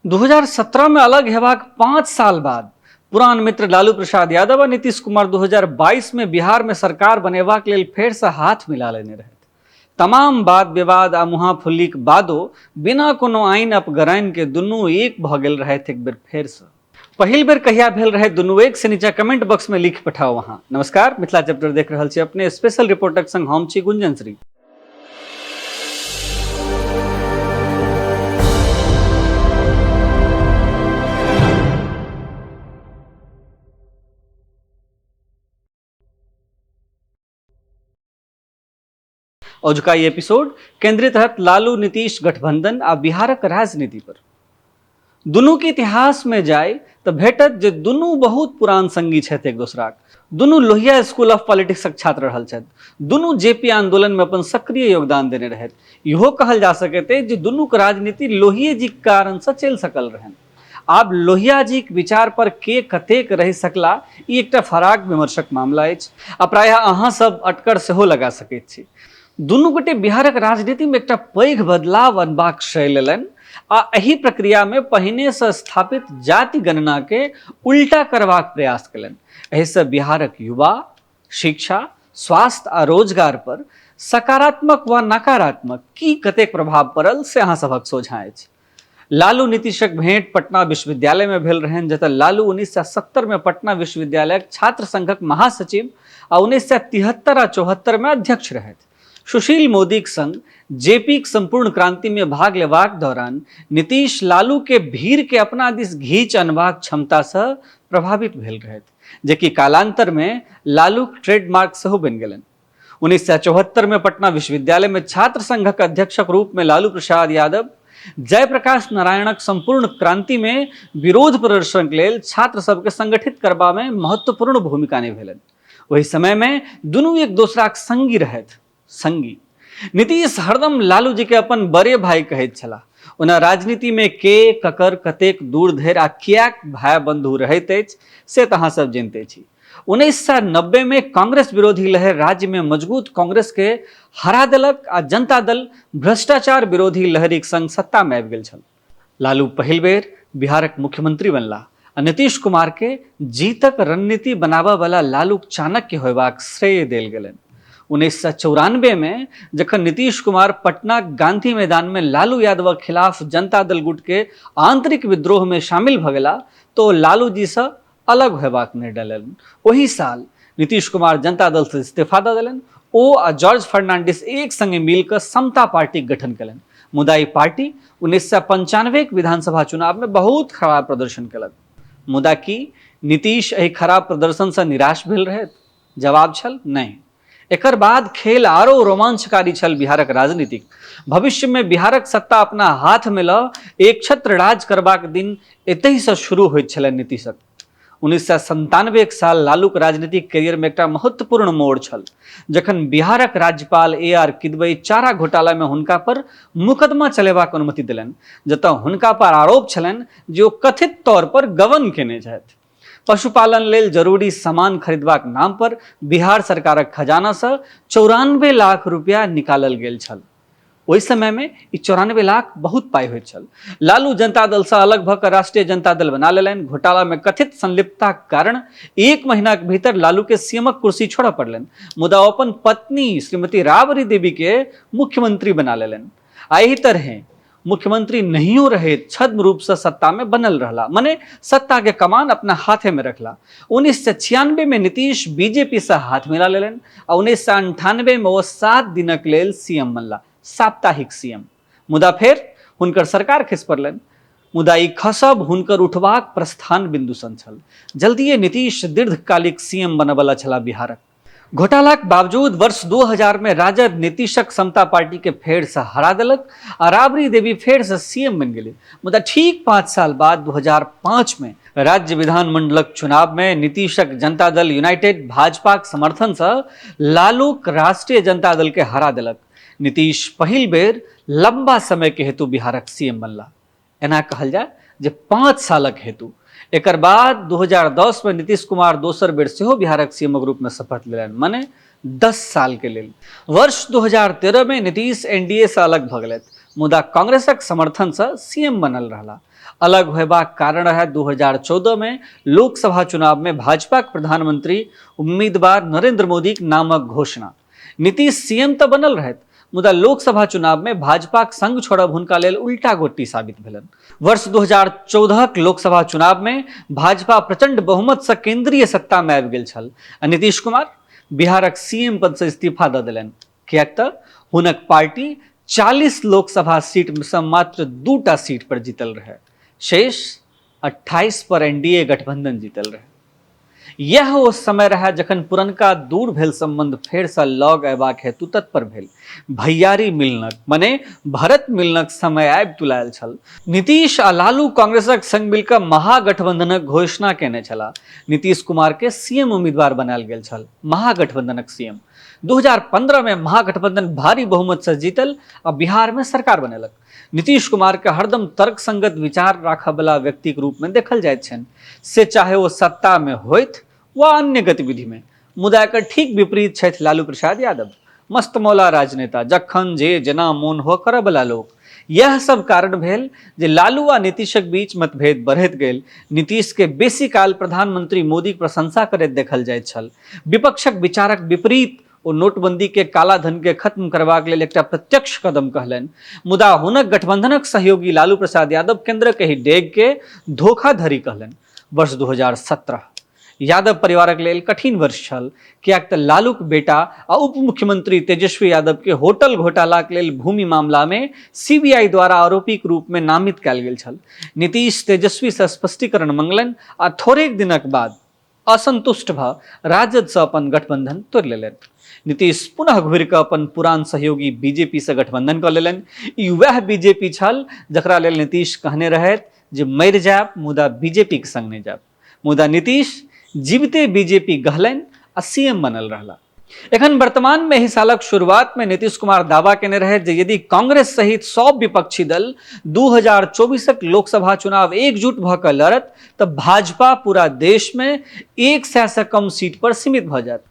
2017 में अलग हेबाक 5 साल बाद पुरान मित्र लालू प्रसाद यादव आ नीतीश कुमार 2022 में बिहार में सरकार बनेबाक लेल फेर से हाथ मिला लेने रहथि। तमाम वाद विवाद आ मुहाफुल्लीक बादो बिना कोनो आइन अपगराइन के दुनू एक भऽ गेल रहथि एक बेर फेर से। पहिल बेर कहिया भेल रहे दुनू एक से नीचा कमेंट बॉक्स में लिख पठाओ अहाँ। नमस्कार, मिथिला चैप्टर देख रहल छी अपने स्पेशल रिपोर्टक संग हम छी गुंजन श्री। औजुका ई एपिसोड केंद्रित रहत लालू नीतीश गठबंधन आ बिहारक राजनीति पर। दुनू के इतिहास में जाय तो भेटत जे दुनू बहुत पुरान संगी छथि एक दोसराक। दुनू लोहिया स्कूल ऑफ पॉलिटिक्सक छात्र रहल छथि। दुनू जेपी आंदोलन में अपन सक्रिय योगदान देने रहथि। इहो कहल जा सकैत अछि जे दुनूक राजनीति लोहिये जीक कारण से चलि सकल रहनि। आब लोहिया जीक विचार पर के कतेक रहि सकला ई एकटा फराक विमर्शक मामला अछि आ प्रायः अहाँ सब अटकर सेहो लगा सकैत छी। दुनू गोटे बिहारक राजनीति में एकटा पैघ बदलाव अनबाक श्रेय लेलनि आ एहि प्रक्रिया में पहिने से स्थापित जाति गणना के उल्टा करबाक प्रयास केलनि। एहिसँ बिहारक युवा, शिक्षा, स्वास्थ्य आ रोजगार पर सकारात्मक वा नकारात्मक की कतेक प्रभाव पड़ल से अहाँ सभक सोझाँ अछि। लालू नीतीशक भेंट पटना विश्वविद्यालय में भेल रहनि, जतऽ लालू 1970 में पटना विश्वविद्यालयक छात्र संघक महासचिव आ 1973 आ 74 में अध्यक्ष रहथि। सुशील मोदीक संग जेपीक संपूर्ण क्रांति में भाग लेबाक दौरान नीतीश लालू के भीड़ के अपना दिस घींच अनबाक क्षमता से प्रभावित भेल रहथि, जेकि कालांतर में लालूक ट्रेडमार्क सेहो बनि गेलनि। 1974 में पटना विश्वविद्यालय में छात्र संघक अध्यक्षक रूप में लालू प्रसाद यादव जयप्रकाश नारायणक संपूर्ण क्रांति में विरोध प्रदर्शन के लेल छात्र सबके संगठित करबा में महत्वपूर्ण भूमिका निभेलनि। ओहि समय में दुनू एक दोसराक संगी रहथि। संगी नीतीश हरदम लालू जी के अपन बड़े भाई कहैत छलाह। ओना राजनीति में के ककर कतेक दूर धरि आ किएक भाई बंधु रहैत अछि से तऽ अहाँ सब जनते छी। 1990 में कांग्रेस विरोधी लहर राज्य में मजबूत कांग्रेस के हरा देलक आ जनता दल भ्रष्टाचार विरोधी लहरिक संग सत्ता में आबि गेल छल। लालू पहिल बेर बिहारक मुख्यमंत्री बनला आ नीतीश कुमार के जीतक रणनीति बनाबऽ वाला लालूक चाणक्य होयबाक श्रेय देल गेलनि। 1994 में जखन नीतीश कुमार पटना गांधी मैदान में लालू यादवक खिलाफ जनता दल गुट के आंतरिक विद्रोह में शामिल भऽ गेला तो लालू जी से अलग होयबाक निर्णय लेलनि। ओही साल नीतीश कुमार जनता दल से इस्तीफा दऽ देलनि। ओ आ जॉर्ज फर्नांडिस एक संगे मिल कऽ समता पार्टीक गठन कयलनि। मुदा ई पार्टी 1995 के विधानसभा चुनाव में बहुत खराब प्रदर्शन कयलक। मुदा की नीतीश एहि खराब प्रदर्शन से निराश भेल रहथि? जवाब छल नहि। एकर बाद खेल आरो रोमांचकारी छल बिहारक राजनीतिक। भविष्य में बिहारक सत्ता अपना हाथ में लऽ एक छत्र राज करबाक दिन एतहि से शुरू होइत छलनि नीतीशक। 1997 साल लालूक राजनीतिक कैरियर में एकटा महत्वपूर्ण मोड़ छल, जखन बिहारक राज्यपाल ए आर किदवई चारा घोटाला में हुनका पर मुकदमा चलेबाक अनुमति देलनि, जतऽ हुनका पर आरोप छलनि जे ओ कथित तौर पर गबन केने छथि। पशुपालन लेल जरूरी सामान खरीदबाक नाम पर बिहार सरकारक खजाना से 94 लाख रुपया निकालल गेल छल। ओहि समय में ई 94 लाख बहुत पाई होइत छल। लालू जनता दल से अलग भऽ कऽ राष्ट्रीय जनता दल बना लेलनि। घोटाला में कथित संलिप्तताक कारण एक महीनाक भीतर लालू के सीएमक कुर्सी छोड़ऽ पड़लनि, मुदा ओ अपन पत्नी श्रीमती राबड़ी देवी के मुख्यमंत्री बना लेलनि आ एहि तरहे मुख्यमंत्री नहियो रहैत छद्म रूप से सत्ता में बनल रहला, मने सत्ता के कमान अपना हाथे में रखला। 1996 में नीतीश बीजेपी से हाथ मिला लेलनि आ 1998 में ओ 7 दिनक लेल सीएम बनला, साप्ताहिक सीएम। मुदा फेर हुनकर सरकार खसि पड़लनि। मुदा ई खसब हुनकर उठबाक प्रस्थान बिंदु सन छल। जल्दिए नीतीश दीर्घकालिक सीएम बनबला छला बिहारक। घोटालाक बावजूद वर्ष 2000 में राजद नीतीशक समता पार्टी के फेर से हरा देलक आ राबड़ी देवी फेर से सीएम बनि गेली। मुदा ठीक 5 साल बाद 2005 में राज्य विधानमंडलक चुनाव में नीतीशक जनता दल यूनाइटेड भाजपाक समर्थन से लालूक राष्ट्रीय जनता दल के हरा देलक। नीतीश पहिल बेर लंबा समय के हेतु बिहारक सीएम बनला। एना कहल जाय जे 5 सालक हेतु। एकर बाद 2010 में नीतीश कुमार दोसर बेर सेहो बिहारक सीएमक रूप में शपथ लेलनि, मने 10 साल के लेल। वर्ष 2013 में नीतीश एनडीए से अलग भऽ गेलथि। मुदा कांग्रेसक समर्थनसँ सीएम बनल रहला। अलग होयबाक कारण रहै 2014 मे लोकसभा चुनाव मे भाजपाक प्रधानमंत्री उम्मीदवार नरेंद्र मोदीक नामक घोषणा। नीतीश सीएम तऽ बनल रहथि, मुदा लोकसभा चुनाव मे भाजपाक संग छोड़ब हुनका लेल उल्टा गोटी साबित भेलनि। वर्ष 2014 लोकसभा चुनाव मे भाजपा प्रचंड बहुमत सँ केंद्रीय सत्ता मे आबि गेल छल आ नीतीश कुमार बिहारक सीएम पद सँ इस्तीफा दऽ देलनि, किएक तऽ हुनक पार्टी 40 लोकसभा सीट सँ मात्र 2टा सीट पर जीतल रहै, शेष 28 पर एनडीए गठबंधन जीतल रहै। यह ओ समय रहै जखन पुरनका दूर भेल संबंध फेरसँ लग अयबाक हेतु तत्पर भेल। भैयारी मिलनक मने भरत मिलनक समय आबि तुलायल छल। नीतीश आ लालू कांग्रेसक संग मिलकऽ महागठबंधनक घोषणा केने छलाह। नीतीश कुमार के सीएम उम्मीदवार बनायल गेल छल, महागठबंधनक सीएम। 2015 में महागठबंधन भारी बहुमत से जीतल आ बिहार में सरकार बनेलक। नीतीश कुमार के हरदम तर्कसंगत विचार राखऽ वाला व्यक्ति के रूप में देखल जाइत छनि, से चाहे ओ सत्ता में होथि वा अन्य गतिविधि में। मुदा एकर ठीक विपरीत छथि लालू प्रसाद यादव, मस्तमौला राजनेता, जखन जे जेना मोन हो करऽ वाला लोक। यह सब कारण भेल जे लालू आ नीतीशक बीच मतभेद बढ़ैत गेल। नीतीश के बेसी काल प्रधानमंत्री मोदीक प्रशंसा करैत देखल जाइत छल। विपक्षक विचारक विपरीत ओ नोटबंदी के काला धन के खत्म करबाक लेल एकटा प्रत्यक्ष कदम कहलनि। मुदा हुनक गठबंधनक सहयोगी लालू प्रसाद यादव केंद्रक एहि डेग के धोखाधड़ी कहलनि। वर्ष 2017 यादव परिवारक लेल कठिन वर्ष छल, किएक तऽ लालूक बेटा आ उप मुख्यमंत्री तेजस्वी यादव के होटल घोटालाक लेल भूमि मामला में सीबीआई द्वारा आरोपीक रूप में नामित कयल गेल छल। नीतीश तेजस्वी सँ स्पष्टीकरण मंगलनि आ थोड़ेक दिनक बाद असंतुष्ट भऽ राजद सँ अपन गठबंधन तोड़ि लेलनि। नीतीश पुनः घुरि कऽ अपन पुरान सहयोगी बीजेपी सँ गठबंधन कऽ लेलनि। ई वएह बीजेपी छल जकरा लेल नीतीश कहने रहथि जे मरि जायब मुदा बीजेपीक संग नहि जायब। मुदा नीतीश जीविते बीजेपी गहलनि आ सीएम बनल रहला। एखन वर्तमान में एहि सालक शुरुआत में नीतीश कुमार दावा केने रहे जे यदि कांग्रेस सहित सब विपक्षी दल 2024 लोकसभा चुनाव एकजुट भऽ कऽ लड़त तऽ भाजपा पूरा देश में 100 से कम सीट पर सीमित भऽ जायत।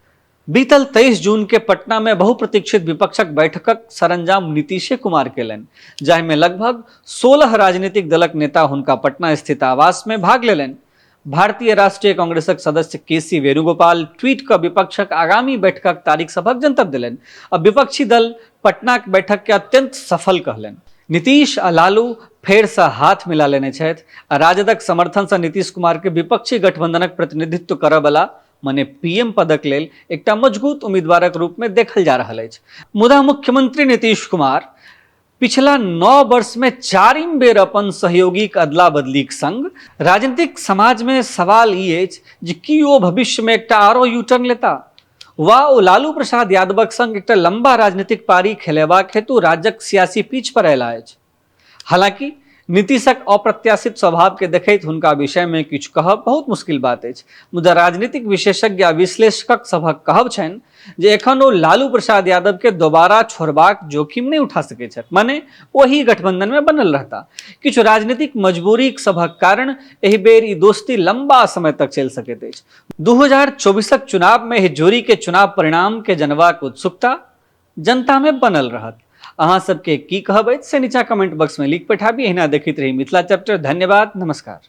बीतल 23 जून के पटना में बहुप्रतीक्षित विपक्षक बैठकक सरंजाम नीतीशे कुमार केलनि, जाहिमे लगभग 16 राजनीतिक दलक नेता हुनका पटना स्थित आवास में भाग लेलनि। भारतीय राष्ट्रीय कांग्रेसक सदस्य के सी वेणुगोपाल ट्वीट कऽ विपक्षक आगामी बैठकक तारीख सभक जनतब देलनि आ विपक्षी दल पटनाक बैठक के अत्यंत सफल कहलनि। नीतीश आ लालू फेरसँ हाथ मिला लेने छथि आ राजदक समर्थनसँ नीतीश कुमार के विपक्षी गठबंधनक प्रतिनिधित्व करऽ बला मने पीएम पदक लेल एकटा मजबूत उम्मीदवारक रूप में देखल जा रहल अछि। मुदा मुख्यमंत्री नीतीश कुमार पिछला 9 वर्ष में चारिम बेर अपन सहयोगीक अदला बदलीक संग राजनीतिक समाज में सवाल ई अछि जे की ओ भविष्य में एकटा आरो यू टर्न लेता वा ओ लालू प्रसाद यादवक संग एकटा लंबा राजनीतिक पारी खेलेबाक हेतु राज्यक सियासी पीच पर अयला अछि। हालांकि नीतीशक अप्रत्याशित स्वभाव के देखैत हुनका विषय में किछु कहब बहुत मुश्किल बात अछि, मुदा राजनीतिक विशेषज्ञ आ विश्लेषकक सभक कहब छनि जे एखन ओ लालू प्रसाद यादव के दोबारा छोड़बाक जोखिम नहि उठा सकैत छथि, माने ओही गठबंधन में बनल रहता। किछु राजनीतिक मजबूरी सभक कारण एहि बेर ई दोस्ती लंबा समय तक चलि सकैत अछि। 2024 चुनाव में एहि जोड़ी के चुनाव परिणाम के जनबाक उत्सुकता जनता में बनल रहत। अहाँ सबके की कहब अछि से नीचा कमेंट बॉक्स में लिख पठाबी। एहिना देखैत रही मिथिला चैप्टर। धन्यवाद, नमस्कार।